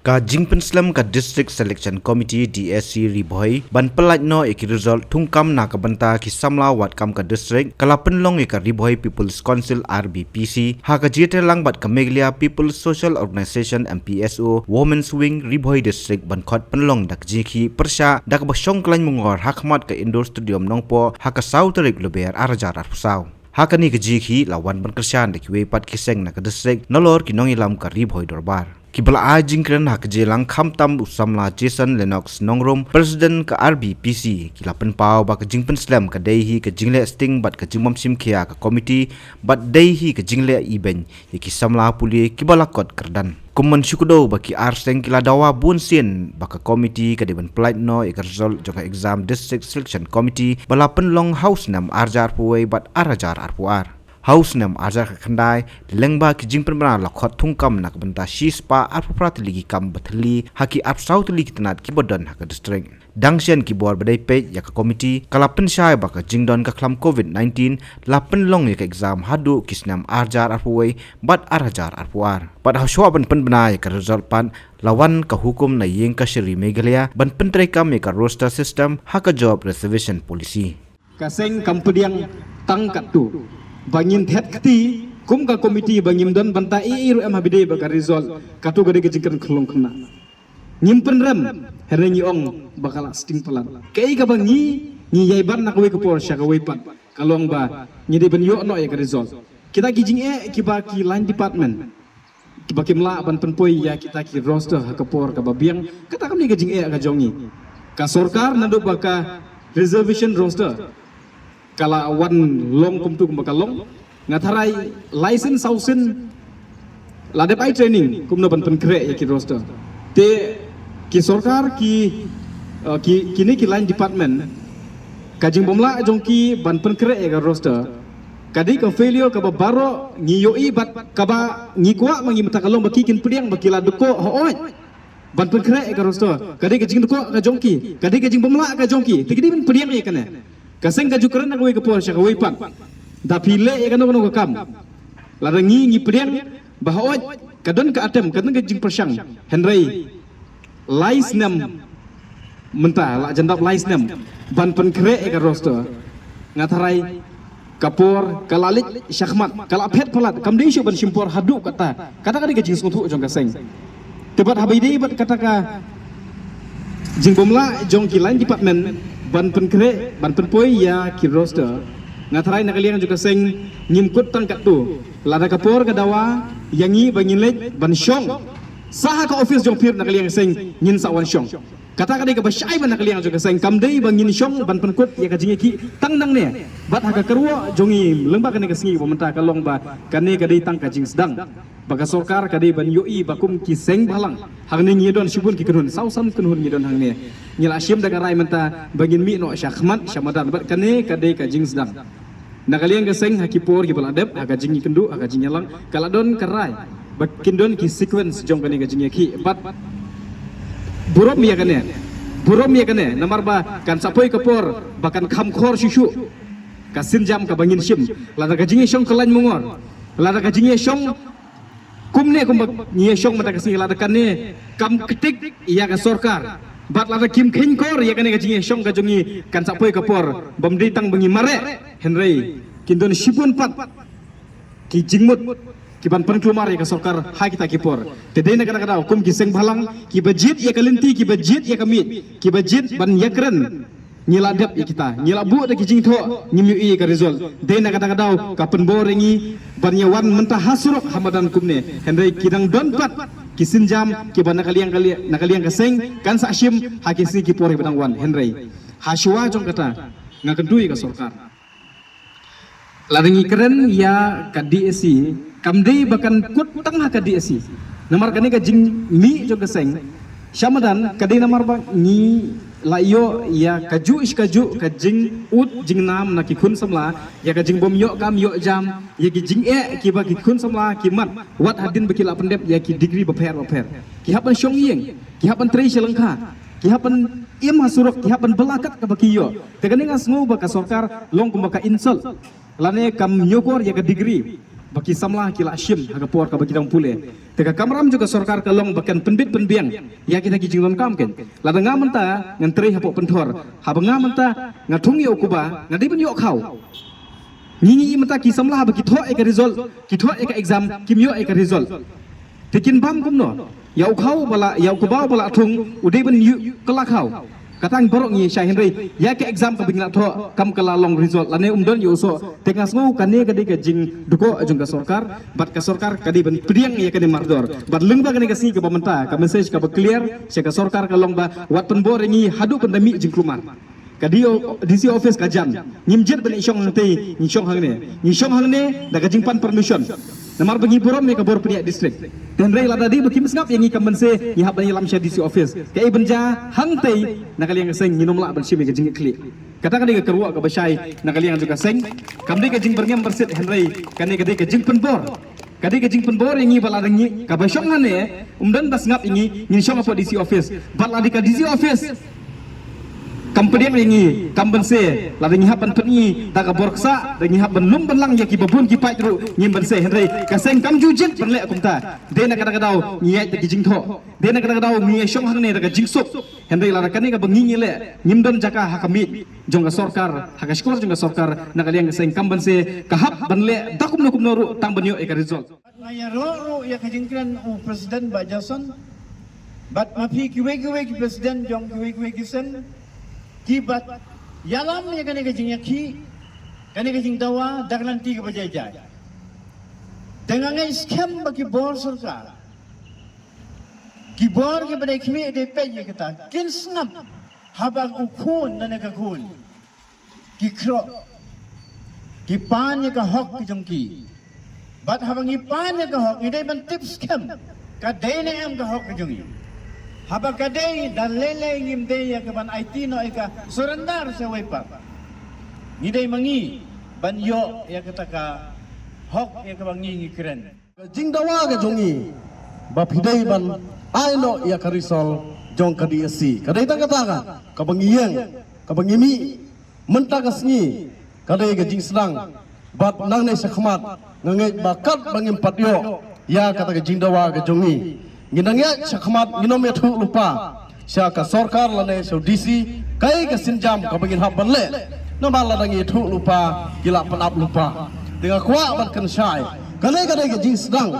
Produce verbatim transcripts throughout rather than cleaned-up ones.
Ka jingpynslem ka District Selection Committee, D S C, Ri Bhoi ban pyllait noh ïa ki result thungkam na ka bynta ki samla wad kam ka district, ka la pynlong ïa ka Ri Bhoi People's Council, R B P C, ha ka jingïatreilang bad ka Meghalaya People's Social Organisation, M P S O, Women's Wing, Ri Bhoi District, ban khot pynlong da ka jingïakhih pyrshah da kaba shong khlaiñ mungor hakhmat ka Indoor Stadium Nongpoh ha ka saw tarik Lber ar hajar arphew saw. Ha kane ka jingïakhih la wan ban kyrshan da kiwei pat ki seng na ka district, nalor ki nongïalam ka Ri Bhoi Dorbar. Kiba la ai jingkren ha ka jingïalang khamtam u samla Jason Lennox Nongrum, President ka R B P C, ki la pynpaw ba ka jingpynslem ka dei hi ka jingleh sting bad ka jingbym shim khia ka committee, bad dei hi ka jingleh ibeiñ ïa ki samla pule kiba la kot kyrdan. Kum ban shu kdew ba ki ar seng ki la dawa bun sien ba ka committee ka dei ban pyllait noh ïa ka result jong ka exam, District Selection Committee ba la pynlong ha u snem ar hajar arphew wei bad ar hajar arphew ar. Ha u snem ar hajar khatkhyndai, lyngba ki jingpynbna la khot thungkam na ka bynta shispah arphew phra tylli ki kam ba thylli ha ki arphew saw tylli ki tnat kiba don ha ka district. Dang shen ki bor ba dei peit ïa ka committee ka la pynshai ba ka jingdon ka khlam covid nineteen la pynlong ïa ka exam haduh ki snem ar hajar arphew wei bad ar hajar arphew ar. Bad ha shuwa ban pynbna ïa ka result pat, la wan ka hukum na ïing kashari Meghalaya ban pyntreikam ïa ka roster system ha ka job reservation policy. Ka seng kam pdiang tang katto ba ngin thet kti kum ka committee ba ngim don bynta ei ei ruh em ha bynta ba ka result, katto ka dei ka jingkren khyllung khynnah. Ngim pynrem, hynrei ngi ong ba ka la sting palat. Kaei kaba ngi, ngi ïai ban na kawei ka por sha kawei pat, ka long ba ngi dei ban ïoh noh ïa ka result. Kita ki jingeh kiba ki line department kiba kim lah ban pynpoi ïa kita ki roster ha ka por kaba biang, kata kam dei ka jingeh ka jong ngi. Ka sorkar naduh ba ka reservation roster ka la wan long kumto kumba ka long, nga tharai lai sien saw sien la dep ai training kumno ban pynkhreh ïa ki roster. Te ki sorkar ki, uh, ki, kine ki line department, ka jingbymlah jong ki ban pynkhreh ïa ka roster ka dei ka failure kaba baroh ngi ïohi bad kaba ngi kwah ma ngi mynta ka long ba ki kin pdiang ba ki la dkoh hooid ban pynkhreh ïa ka roster. Ka dei ka jingdkoh ka jong ki, ka dei ka jingbymlah ka jong ki, te ki dei ban pdiang ïa kane. Ka seng ka ju kren na kawei ka por sha kawei pat, da phi leh ïa kano kano ka kam, lada ngi ngi pdiang ba hooid ka don ka atem, ka don ka jingpyrshang, hynrei lai snem mynta, la jan dap lai snem ban pynkhreh ïa ka roster. Nga tharai ka por ka la leit shakhmat, ka la phet palat, kam dei shuh ban shim por haduh katta. Kata ka dei ka jingsngewthuh jong ka seng. Te bad haba ïadei bad kata ka jingbymlah jong ki line department ban pynkhreh, ban pynpoi ïa ki roster, nga tharai na ka liang jong ka seng ngim kut tang katto. Lada ka por ka dawa ïa ngi ba ngin leit ban shong sha ka office jong phi, na ka liang ka seng ngin sa wan shong. Kata ka dei kaba shai ba na ka liang jong ka seng, kam dei ba ngin shong ban pynkut ïa ka jingïakhih tang nangne. Bad ha ka kyrwoh jong ngi lyngba kane ka sngi ba mynta ka long ba kane ka dei tang ka jingsdang ba ka sorkar ka dei ban ïohi ba kum ki seng bhalang hangne ngi don shibun ki kynhun, saw san kynhun ngi don hangne. Ngi la shim da ka rai mynta ba ngin mih noh shakhmat shamadan, bad kane ka dei ka jingsdang. Na ka liang ka seng ha ki por kiba la dep, ha ka jingïakynduh, ha ka jingïalang, ka la don ka rai ba kin don ki sequence jong kane ka jingïakhih. Bad burom ïa kane, burom ïa kane, namar ba kan sa poi ka por ba kan kham khor shuh shuh ka sienjam kaba ngin shim. Lada ka jingïashong ka lain mungor, lada ka jingïashong kumne kumba ngi ïashong mynta ka sngi, lada kane kam ktik ïa ka sorkar, bad lada kim kheiñ kor ïa kane ka jingïashong ka jong ngi, kan sa poi ka por bym dei tang ba ngi mareh, hynrei kin don shibun pat ki jingmut ki ban pynkulmar ïa ka sorkar ha kita ki por. Te dei na kata ka daw kum ki seng bhalang kiba jied ïa ka lynti, kiba jied ïa ka miej, kiba jied ban ïakren, ngi la dep ïa kita, ngi la buh da ki jingthoh, ngim ïohi ïa ka result. Dei na kata ka daw ka pynbor ïa ngi ban ïa wan mynta ha surok ha madan kumne, hynrei ki dang don pat ki sienjam kiba na ka liang ka liang, na ka liang ka seng kan sa shim ha ki sngi ki por kiba dang wan, hynrei ha shuwa jong kata nga kyntu ïa ka sorkar. Lada ngi kren ïa ka D S C, kam dei ba kan kut tang ha ka D S C. Namar kane ka jingmih jong ka seng sha madan ka dei namar ba ngi la ïoh ïa kajuh shi kajuh ka jingud jingnam na ki khun samla, ïa ka jingbym ïoh kam ïoh jam, ïa ki jingeh kiba ki khun samla ki mad wat hadien ba ki la pyndep ïa ki degree bapher bapher. Ki hap ban shong ïing, ki hap ban trei sha lyngkha, ki hap ban im ha surok, ki hap ban bylla kat kaba ki ïoh. Te kane nga sngew ba ka sorkar long kumba ka insult. Lane kam ñiewkor ïa ka degree. Ba ki samla ki la shim ha ka por kaba ki dang pule. Te ka kamram jong ka sorkar ka long ba kan pynbit pynbiang ïa kita ki jingdonkam kein. Lada nga mynta ngan trei hapoh pynthor, haba nga mynta nga thung ïa u kuba, nga dei ban ïoh khaw. Ngi ngi mynta ki samla haba ki thoh ïa ka result, ki thoh ïa ka exam, kim ïoh ïa ka result. Te kin bam kumno? Ïa u khaw ba la, ïa u kuba ba la thung, u dei ban ïoh kylla khaw. Kata ngi baroh ngi shai, hynrei ïa ka exam kaba ngi la thoh kam kylla long result, lane um don ïa u soh. Te nga sngew kane ka dei ka jingdukok jong ka sorkar, bad ka sorkar ka dei ban pdiang ïa kane mardor. Bad lyngba kane ka sngi kaba mynta, ka message kaba clear sha ka sorkar ka long ba wat pynbor ïa ngi haduh ban da mih jingkulmar. Ka D O, D C office ka jan. Ngim jied ban ïa shong hangtei, ngi shong hangne. Ngi shong hangne da ka jingpan permission. Namar ba ngi burom ïa ka bor pynïaid district. Te hynrei lada dei ba kim sngap ïa ngi kam banse, ngi hap ban ïalam sha D C office. Kaei ban jia hangtei, na ka liang ka seng ngin ym lah ban shim ïa ka jingïakhlieh. Kata ka dei ka kyrwoh kaba shai na ka liang jong ka seng. Kam dei ka jingbyrngem byrsit, hynrei kane ka dei ka jingpynbor. Ka dei ka jingpynbor ïa ngi ba lada ngi, kaba shong hangne, um don ba sngap ïa ngi, ngin shong hapoh D C office. Bad lada ka D C office kam pdiang ïa ngi kam banse, lada ngi hap ban pyni da ka bor ksah, da ngi hap ban lum ban lang ïa kiba bun ki paid ruh ngim banse, hynrei ka seng kam ju jied ban leh kumta. Dei na kata ka daw ngi ïaid da ki jingthoh. Dei na kata ka daw ngi ïa shong hangne da ka jingsuk. Hynrei lada kane kaba ngi ngi leh ngim don jaka ha ka miej jong ka sorkar, ha ka shkor jong ka sorkar, na ka liang ka seng kam banse ka hap ban leh da kumno kumno ruh tang ban ïoh ïa ka result. Nga ïaroh ruh ïa ka jingkren u President Bah Jason bad ma phi kiwei kiwei ki President jong kiwei kiwei ki seng, kiba ïalam ïa kane ka jingïakhih, kane ka jingdawa da ka lynti kaba jai jai. Te nga ngeit skhem ba ki bor sorkar, ki bor kiba dei khmih dei peit ïa kata, kin sngap haba u khun lane ka khun ki khroh, ki pan ïa ka hok ki jong ki. Bad haba ngi pan ïa ka hok, ngi dei ban tip skhem ka dei ne em ka hok ki jong ngi. Haba ka dei, da lei lei ngim dei ïa ka ban aiti noh ïa ka, surrender sha uwei pat. Ngi dei ma ngi ban ïoh ïa kata ka hok ïa kaba ngi ngi kren. Ka jingdawa ka jong ngi ba phi dei ban ai noh ïa ka result jong ka D S C. Ka dei tang kata ka, kaba ngi ïeng, kaba ngi mih mynta ka sngi, ka dei ka jingsdang. Bad nangne shakhmat nga ngeit ba katba ngim pat ïoh ïa kata ka jingdawa ka jong ngi, ngin nang ïaid shakhmat, ngin ym ïathuh lypa sha ka sorkar lane sha u D C kaei ka sienjam kaba ngin hap ban leh. Namar lada ngi ïathuh lypa, ki la pynap lypa. Te nga kwah ban kynshai, kane ka dei ka jingsdang.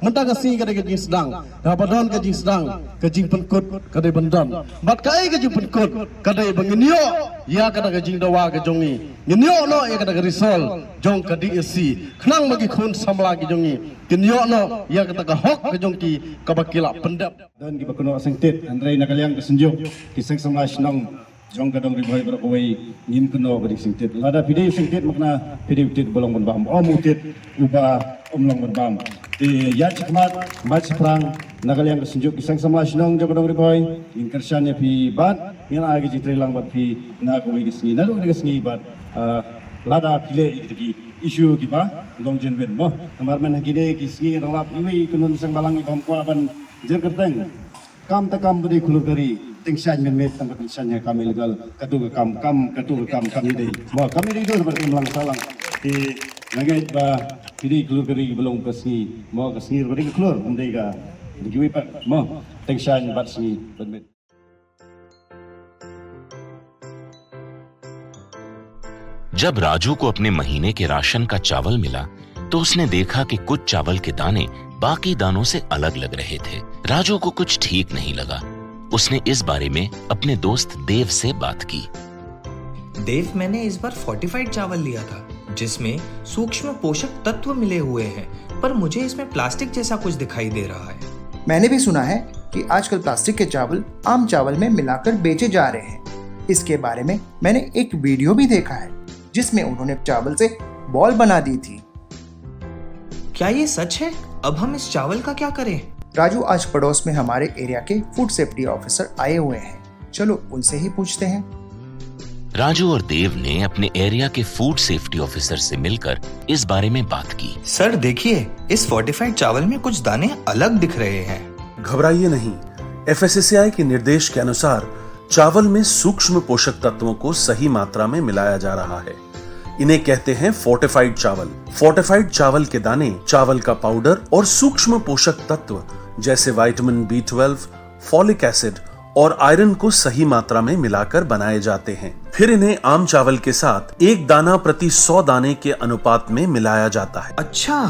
Mynta ka sngi ka dei ka jingsdang, haba don ka jingsdang, ka jingpynkut ka dei ban don. Bad kaei ka jingpynkut? Ka dei ba ngin ïoh ïa kata ka jingdawa ka jong ngi, ngin ïoh noh ïa kata ka result jong ka D S C, khnang ba ki khun samla ki jong ngi kin ïoh noh ïa kata ka hok ka jong ki kaba ki la pyndep. Don kiba kynnoh sngewthuh, hynrei na ka liang ka Synjuk, ki seng samla shnong jong ka Dong Ri Bhoi baroh kawei ngim kynnoh ba dei sngewthuh. Lada phi dei sngewthuh, ma kane phi dei u thied uba long ban bam, ym u thied uba ym long ban bam. Te ïaid shakhmat, mat shaphrang, na ka liang ka Synjuk, ki seng samla shnong jong ka Dong Ri Bhoi, ngin kyrshan ïa phi bad ngin ai ka jingtrei lang bad phi na kawei ka sngi, naduh kane ka sngi bad, ah, lada phi leh ïa ki issue kiba long genuine mo. Namar mynta kine ki sngi ngi lap iwei i kynhun seng balang i bym kwah ban jer kyrteng. Kam te kam ba dei khlur ka ri, tyngshaiñ mynmiet tang ba tyngshaiñ ha kam illegal, katto ka kam, kam, katto ka kam, kam ïadei. Mo, kam ïadei dur ba dei mlang salang. Te nga ngeit ba phi dei khlur ka ri ba long ka sngi. Mo, ka sngi ba dei ka khlur, ym dei ka, dei kiwei pat. Mo, tyngshaiñ bad sngi mynmiet. जब राजू को अपने महीने के राशन का चावल मिला, तो उसने देखा कि कुछ चावल के दाने बाकी दानों से अलग लग रहे थे। राजू को कुछ ठीक नहीं लगा। उसने इस बारे में अपने दोस्त देव से बात की। देव, मैंने इस बार फोर्टिफाइड चावल लिया था, जिसमें सूक्ष्म पोषक तत्व मिले हुए हैं, पर मुझे इसमें प्लास्टिक जैसा कुछ दिखाई दे रहा है। मैंने भी सुना है कि आजकल प्लास्टिक के चावल आम चावल में मिलाकर बेचे जा रहे हैं। इसके बारे में मैंने एक वीडियो भी देखा है, जिसमें उन्होंने चावल से बॉल बना दी थी। क्या ये सच है? अब हम इस चावल का क्या करें? राजू, आज पड़ोस में हमारे एरिया के फूड सेफ्टी ऑफिसर आए हुए हैं, चलो उनसे ही पूछते हैं। राजू और देव ने अपने एरिया के फूड सेफ्टी ऑफिसर से मिलकर इस बारे में बात की। सर, देखिए, इस फोर्टिफाइड चावल में कुछ दाने अलग दिख रहे हैं। घबराइए नहीं, एफएसएसएआई के निर्देश के अनुसार चावल में सूक्ष्म पोषक तत्वों को सही मात्रा में मिलाया जा रहा है। इन्हें कहते हैं फोर्टिफाइड चावल। फोर्टिफाइड चावल के दाने चावल का पाउडर और सूक्ष्म पोषक तत्व जैसे vitamin B twelve, folic acid और आयरन को सही मात्रा में मिलाकर बनाए जाते हैं। फिर इन्हें आम चावल के साथ एक दाना प्रति सौ दाने के अनुपात में मिलाया जाता है। अच्छा,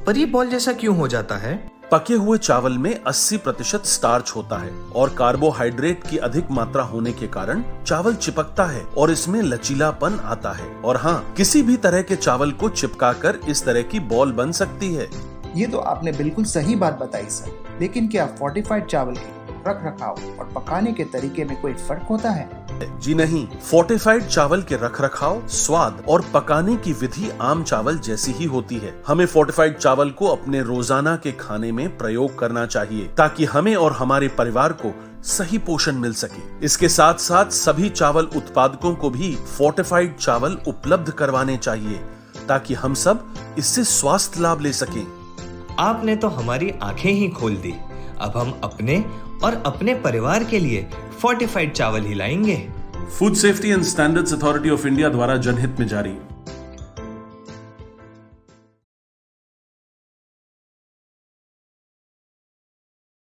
पर ये बॉल जैसा क्यों हो जाता है? पके हुए चावल में अस्सी प्रतिशत स्टार्च होता है और कार्बोहाइड्रेट की अधिक मात्रा होने के कारण चावल चिपकता है और इसमें लचीलापन आता है। और हाँ, किसी भी तरह के चावल को चिपकाकर इस तरह की बॉल बन सकती है। ये तो आपने बिल्कुल सही बात बताई सर, लेकिन क्या फोर्टिफाइड चावल के रख रखाव और पकाने के तरीके में कोई फर्क होता है? जी नहीं, फोर्टिफाइड चावल के रखरखाव, स्वाद और पकाने की विधि आम चावल जैसी ही होती है। हमें फोर्टिफाइड चावल को अपने रोजाना के खाने में प्रयोग करना चाहिए, ताकि हमें और हमारे परिवार को सही पोषण मिल सके। इसके साथ साथ सभी चावल उत्पादकों को भी फोर्टिफाइड चावल उपलब्ध करवाने चाहिए, ताकि हम सब इससे स्वास्थ्य लाभ ले सकें। आपने तो हमारी आंखें ही खोल दी। अब हम अपने और अपने परिवार के लिए फोर्टिफाइड चावल ही लाएंगे। Food Safety and Standards Authority of India द्वारा जनहित में जारी।